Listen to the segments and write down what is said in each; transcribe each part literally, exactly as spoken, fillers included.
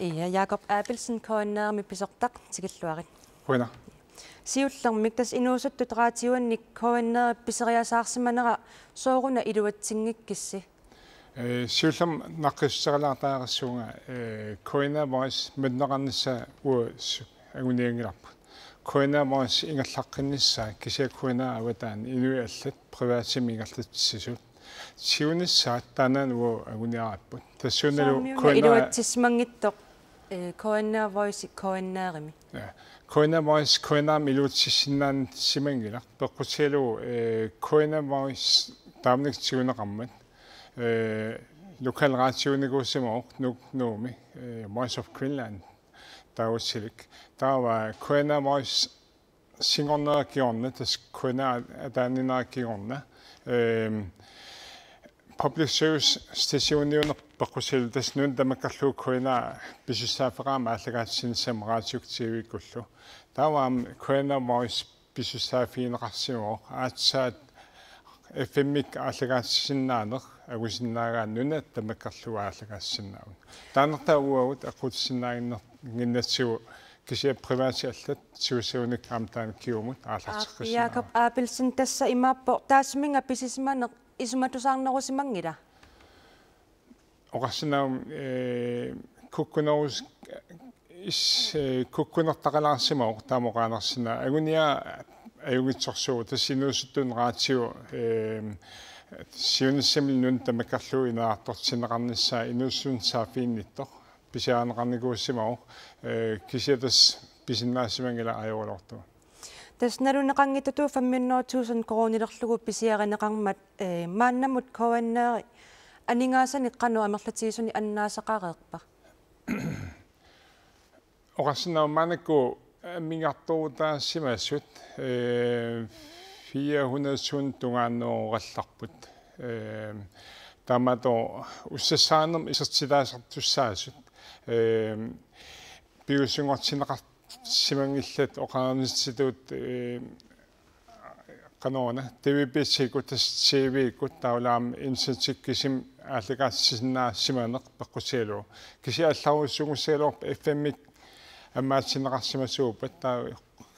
Ja, Jakob Abelsen, K N R-imi pisortaq, tikilluarit. Qujanaq. Siullermik tassa inuusuttut raatiuannik K N R-ip piseriasaarsimanera sooruna iluatsinngikkissi? Eh, siullermik naqqissuterilaartariaqassuunga, eh, K N R Voice minnerarnissaa uagut angunianngilarput. K N R Voice ingerlaqqinnissaa kisianni K N R avataani inuit allat privatimik ingerlatsisut. Siunissaat taannaana uagut anguniarapput. Tassuunalu Soormiuna K N R iluatsissimanngitsoq, eh, K N R Voice K N R-imi. Ja. K N R Voice K N R-imi iluatsissinnaanngilaq. Peqqutigalugu, eh, K N R Voice taamanikkut tiguneqarmat, eh, lokalraadioinikuusimavoq Nuuk Nuummi, eh, Voice of Greenland, taava Silik. Taava K N R Voice singornera kingorna, tassa K N R ataaninera kingorna. Ehm, public service stationiuneq peqqutigalugu tassa nuna tamakkerlugu K N R pisussaaffeqarami aallakaatitsinissamut raatiukkut T V-kkullu. Taava aamma K N R Voice pisussaaffigineqarsimavoq aatsaat F M-ikkut aallakaatitsisinnaaneq angusinnaagaanni nuna tamakkerlugu aallakaatitsisinnaavoq. Taannartaa uagut aqqutissinnaaginnarnginnatsigu kisianni privatit allat siussagunik aamma taanna kingumut aallarteqqissinnaavoq. Jakob Abelsen, tassa imaappoq taassuminnga pisisimaneq isumatusaarnerusimanngila? Oqarsinnaavunga, eh, kukkunerus-, is-, eh, kukkunertaqalaarsimavoq taama oqaanersinnaa. Anguniagaq ajunngitsorsuuvoq, tassa inuusuttunut raatiu, eh, siunissami nuna tamakkerlugu ineriartortinneqarnissaa inuusuttunut saaffiginnittoq pisiarineqarnikuusimavoq, eh, kisianni tassa pisinnaasimanngilaq ajoraluartumik. Tassa naluneqanngitsutut femhundrede tusind koruunilerlugu pisiarineqarmat, eh, maannamut K N R aningaasanik qanoq amerlatigisunik annaasaqareerpa? Oqarsinnaavunga maannakkut, eh, amigartoorutaasimasut, eh, fire hundrede tusind tungaanneerallarput. Eh, taamaattoq ussassaanermut isertitaasartussaasut, eh, piviusunngortinneqar-, simanngillat oqarnittitut, eh, qanoruna, D V B-tikkut, tassa T V-kkut, taavalu aamma internettikkut kisimi aallakaatitsisinnaasimaneq peqqutigalugu. Kisianni allarujussuunngisagaluarpat F M-ikkut ammaatinneqarsimasuuppat taava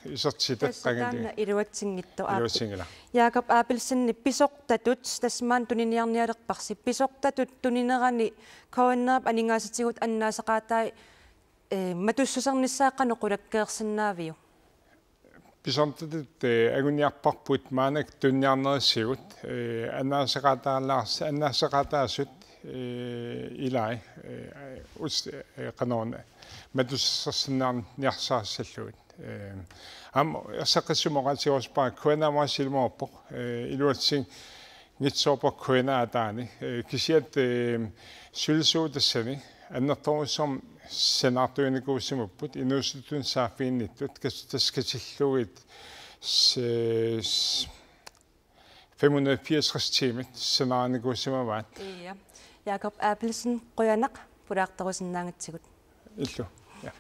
isertitat. Tassa qangali taanna iluatsinngitsoq aap. Iluatsinngilaq. Jakob Abelsen, pisortatut tassa maani tuniniarnialerparsi. Pisortatut tuninerani K N R-ip aningaasatigut annaasaqaatai, eh, matussusernissaat qanoq qulakkeersinnaaviuk? Pisortatut, eh, anguniarparput maannakkut tuniniarnerisigut, eh, annaasaqaataalaars-, annaasaqaataasut, eh, ilai, eh, us-, eh, qanoruna, matussersinnaaniarsarissallugit. Eh, aamma erseqqissumik oqaatigerusuppara K N R Voice ilumoorpoq, eh, iluatsinngitsoorpoq K N R ataani. Eh, kisianni, eh, sulisuut tassani annertoorujussuarmik sanaartuinikuusimapput inuusuttunut saaffiginnittut kas-, tassa katillugit s-, s-, fem hundrede fireogtres tiimit sanaarinikuusimavaat. Ja. Jakob Abelsen, qujanaq pulaartorusinnaagatsigut. Illu. Ja.